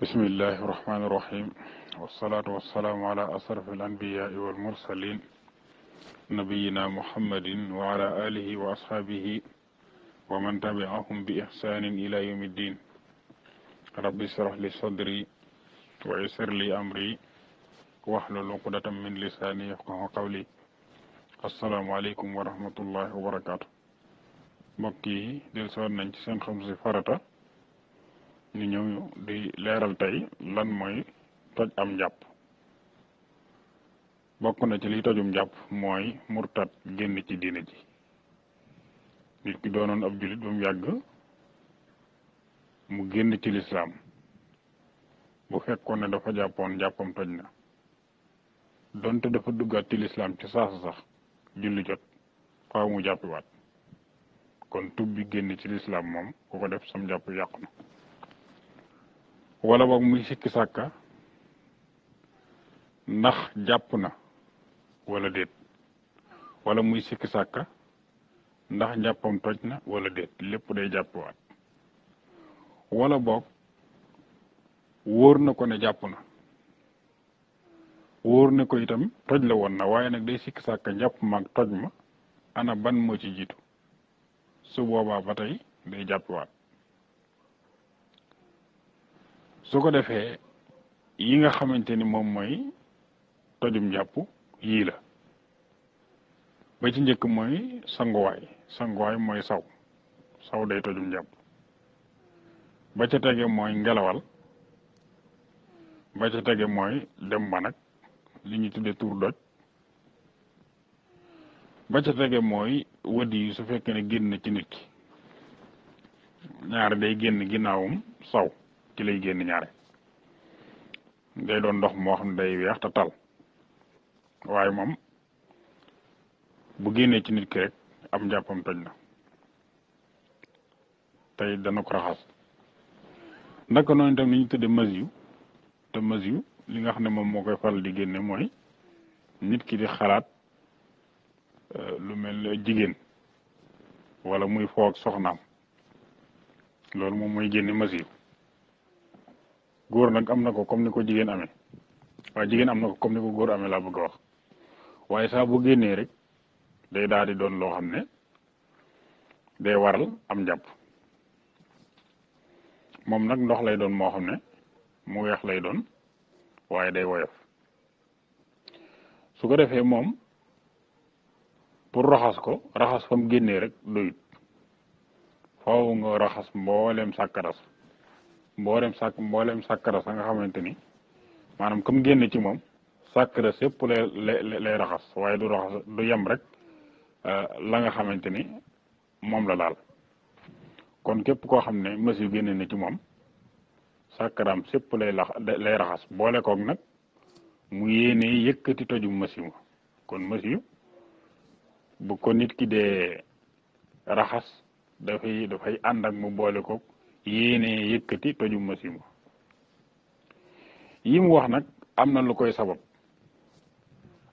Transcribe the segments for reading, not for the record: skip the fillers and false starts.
بسم الله الرحمن الرحيم والصلاة والسلام على أشرف الأنبياء والمرسلين نبينا محمد وعلى آله وأصحابه ومن تبعهم بإحسان إلى يوم الدين رب اشرح لي صدري ويسر لي أمري واحلل عقدة من لساني يفقهوا قولي السلام عليكم ورحمة الله وبركاته mbokki del soon nañ ci seen xam si farata ñu ñëw di leeral tey lan mooy toj am njàpp bokk na ci liy tojum njàpp mooy murtad génn ci diine ji nit ki doonoon ab jullit ba mu yàgg mu génn ci lislaam bu fekkoon ne dafa jàppoon njàppam toj na donte dafa duggaat ci lislaam ci saasa sax julli jot faaw mu jàppiwaat kon tub bi génn ci lislaam moom ku ko def sam njàpp yàqu na wala boog muy sikki sàkka ndax jàpp na wala déet wala muy sikki sàkka ndax njàppam toj na wala déet lépp day jàppiwaat wala boog wóor na ko ne jàpp na wóor na ko itam toj la woon na waaye nag day sikki sàkka njàpp mag toj ma ana ban moo ci jiitu su boobaa ba tey day jàppiwaat su ko defee yi nga xamante ni moom mooy tojum njàpp yii la ba ci njëkk mooy sanguwaay mooy saw day tojum njàpp ba ca tege mooy ngelawal ba ca tege mooy dem ba nag li ñu tudde tur doj ba ca tege mooy wëdd yi su fekkee ne génn ci nit ki ñaare day génn ginnaawum saw ci lay génn ñaare day doon ndox moo xam ne day weex te tal waaye moom bu génnee ci nit ki rek am njàppam toj na tey dana ko raxas naka noonu itam ni ñu tudde masiyu te masiyu li nga xam ne moom moo koy faral di génne mooy nit ki di xalaat lu mel ne jigéen wala muy foog soxnaam loolu moom mooy génne masiyu góor nag am na ko comme ni ko jigéen amee waaye jigéen am na ko comme ni ko góor amee laa bëgg a wax waaye saa bu génnee rek day daal di doon loo xam ne day waral am njàpp moom nag ndox lay doon moo xam ne mu weex lay doon waaye day woyof su ko defee moom pour raxas fa mu génnee rek doyut faaw nga raxas mboolem sàkkara sa nga xamante ni maanaam comme génn ci moom sàkkara sépp lay raxas waaye du yem rek la nga xamante ni moom la daal kon képp koo xam ne masiyu génne na ci moom sàkkaraam sépp lay raxas boole koog nag mu yéene yëkkati tojum masiyu kon masiyu bu ko nit ki dee raxas dafay ànd ak mu boole koog yéene yëkkati tojum masiyu yi mu wax nag am na lu koy sabab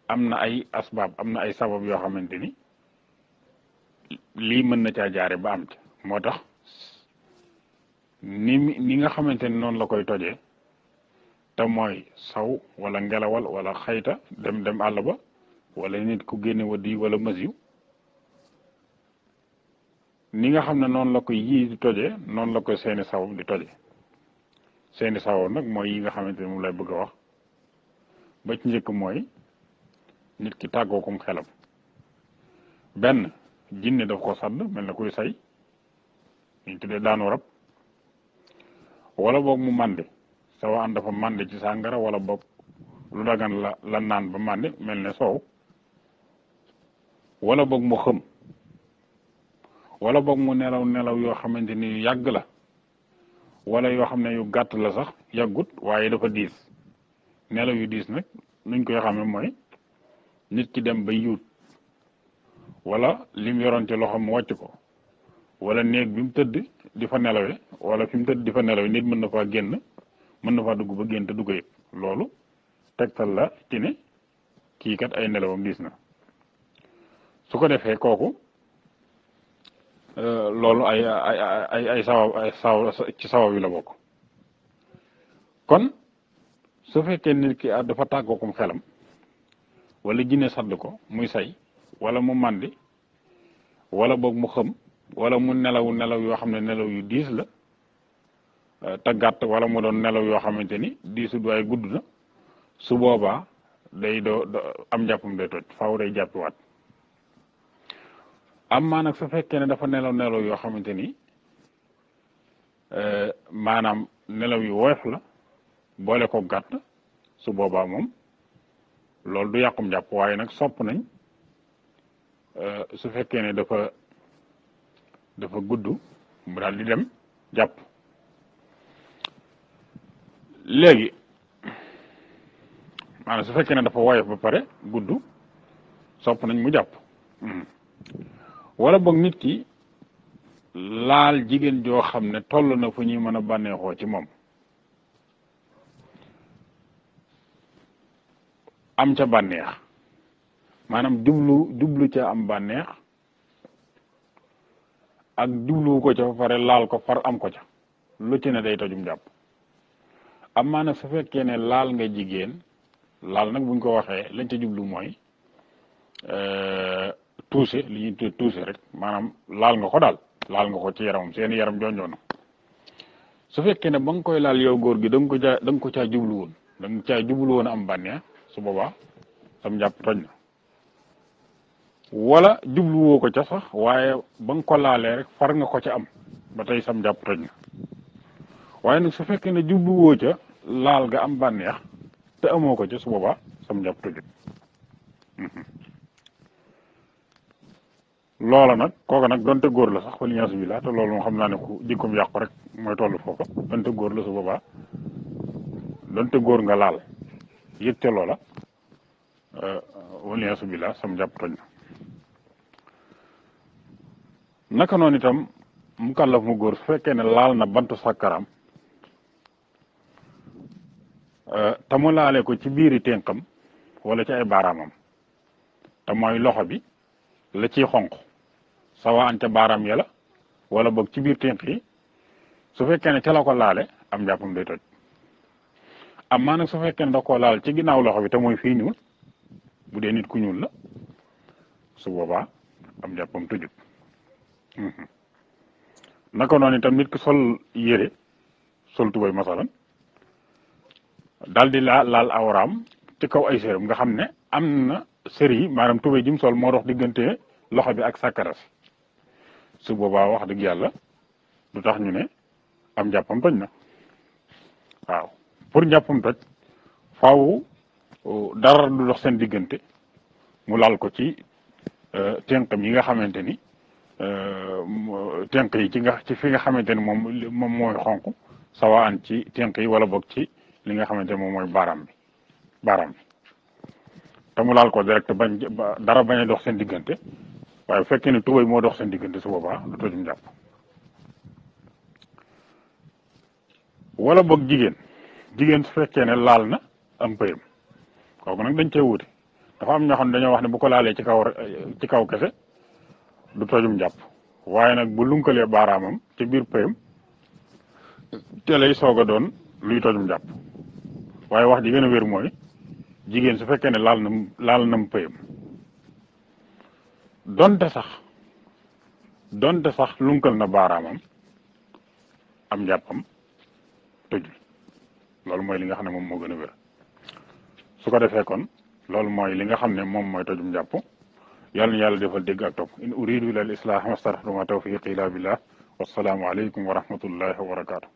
am na ay asbaab am na ay sabab yoo xamante ni lii mën na caa jaare ba am ca moo tax ni nga xamante ni noonu la koy tojee te mooy saw wala ngelawal wala xayta dem àll ba wala nit ku génne wadi wala masiyu ni nga xam ne noonu la koy yii di tojee noonu la koy seeni sabab di tojee seeni sabab nag mooy yi nga xamante ni moom lay bëgg a wax ba ci njëkk mooy nit ki tàggoo kum xelam benn jinne daf ko sadd mel na kuy say ñu tuddee daanu rab wala boog mu màndi sawa an dafa màndi ci sàngara wala boog lu dagan la naan ba màndi mel ne soow wala boog mu xëm wala boog mu nelaw yoo xamante ni yu yàgg la wala yoo xam ne yu gàtt la sax yàggut waaye dafa diis nelaw yu diis nag nuñ koy xamee mooy nit ki dem ba yuut wala lim yoroon ci loxo mu wàcc ko wala néeg bi mu tëdd di fa nelawe wala fi mu tëdd di fa nelawe nit mën na faa génn mën na faa dugg ba génn te dugg yëpp loolu tegtal la ci ne kii kat ay nelawam diis na su ko defee kooku loolu ay sabab ci sabab yi la bokk kon su fekkee nit ki dafa tàggookum xelam wala jinne sadd ko muy say wala mu màndi wala boog mu xëm wala mu nelaw yoo xam ne nelaw yu diis la te gàtt wala mu doon nelaw yoo xamante ni diisut waaye gudd na su boobaa day doo am njàppam day toj faaw day jàppiwaat am maa nag su fekkee ne dafa nelaw yoo xamante ni maanaam nelaw yu woyof la boole ko gàtt su boobaa moom loolu du yàqum njàpp waaye nag sopp nañ su fekkee ne dafa gudd mu daal di dem jàpp léegi maanaam su fekkee ne dafa woyof ba pare gudd sopp nañ mu jàpp wala boog nit ki laal jigéen joo xam ne toll na fu ñuy mën a bànneexoo ci moom am ca bànneex maanaam jublu ca am bànneex ak jubluwu ko ca fa pare laal ko far am ko ca lu ci ne day tojum jàpp am maa nag su fekkee ne laal nga jigéen laal nag buñ ko waxee lañ ca jublu mooy tuuse li ñuy tuddee tuuse rek maanaam laal nga ko daal laal nga ko ci yaramam seen yaram jonjoona su fekkee ne ba nga koy laal yow góor gi da nga ko caa jublu woon da nga caa jublu woon am bànneex su boobaa sam njàpp toj na wala jubluwoo ko ca sax waaye ba nga ko laalee rek far nga ko ca am ba tey sam njàpp toj na waaye nag su fekkee ne jubluwoo ca laal nga am bànneex te amoo ko ca su boobaa sam njàpp tojut loola nag kooka nag donte góor la sax wala ñaasu bi la te loolu moo xam naa ne ku jikkoom yàqu rek mooy toll foofa donte góor la su boobaa donte góor nga laal yëg ca loola wala ñaasu bi la sam njàpp toj na naka noonu itam mu kàllaf mu góor su fekkee ne laal na bantu sàkkaram te mu laale ko ci biiri ténkam wala ci ay baaraamam te mooy loxo bi la ciy xonq sawaan ca baaraam ya la wala boog ci biir ténk yi su fekkee ne ca la ko laale am njàppam day toj am maa nag su fekkee ne da koo laal ci ginnaaw loxo bi te mooy fii ñuul bu dee nit ku ñuul la su boobaa am njàppam tojut naka noonu itam nit ki sol yére sol tubay masalan daal di laal awraam ci kaw ay séram nga xam ne am na sër yi maanaam tubay jim sol moo dox diggante loxo bi ak sàkkara si su boobaa wax dëgg yàlla du tax ñu ne am njàppam toj na waaw pour njàppam toj faaw dara du dox seen diggante mu laal ko ci tënkam yi nga xamante ni tënk yi ci fi nga xamante ni moom mooy xonq sawaan ci tënk yi wala boog ci li nga xamante ni moom mooy baaraam bi te mu laal ko direct dara bañ a dox seen diggante waaye bu fekkee ne tubay moo dox seen diggante su boobaa du tojum njàpp wala boog jigéen su fekkee ne laal na am pëyam kooku nag dañ cee wuute dafa am ñoo xam ne dañoo wax ne bu ko laalee ci kaw kese du tojum njàpp waaye nag bu lunkalee baaraamam ci biir pëyam te lay soog a doon luy tojum njàpp waaye wax ji gën a wér mooy jigéen su fekkee ne laal nam pëyam donte sax lunkal na baaraamam am njàppam tojul loolu mooy li nga xam ne moom moo gën a wér su ko defee kon loolu mooy li nga xam ne moom mooy tojum njàpp yàlla na yàlla defal dégg ak topp in uridu ila al islah ma starahtu ma tawfiqi illa billah wassalaamu aleykum wa rahmatullahi wa barakatuh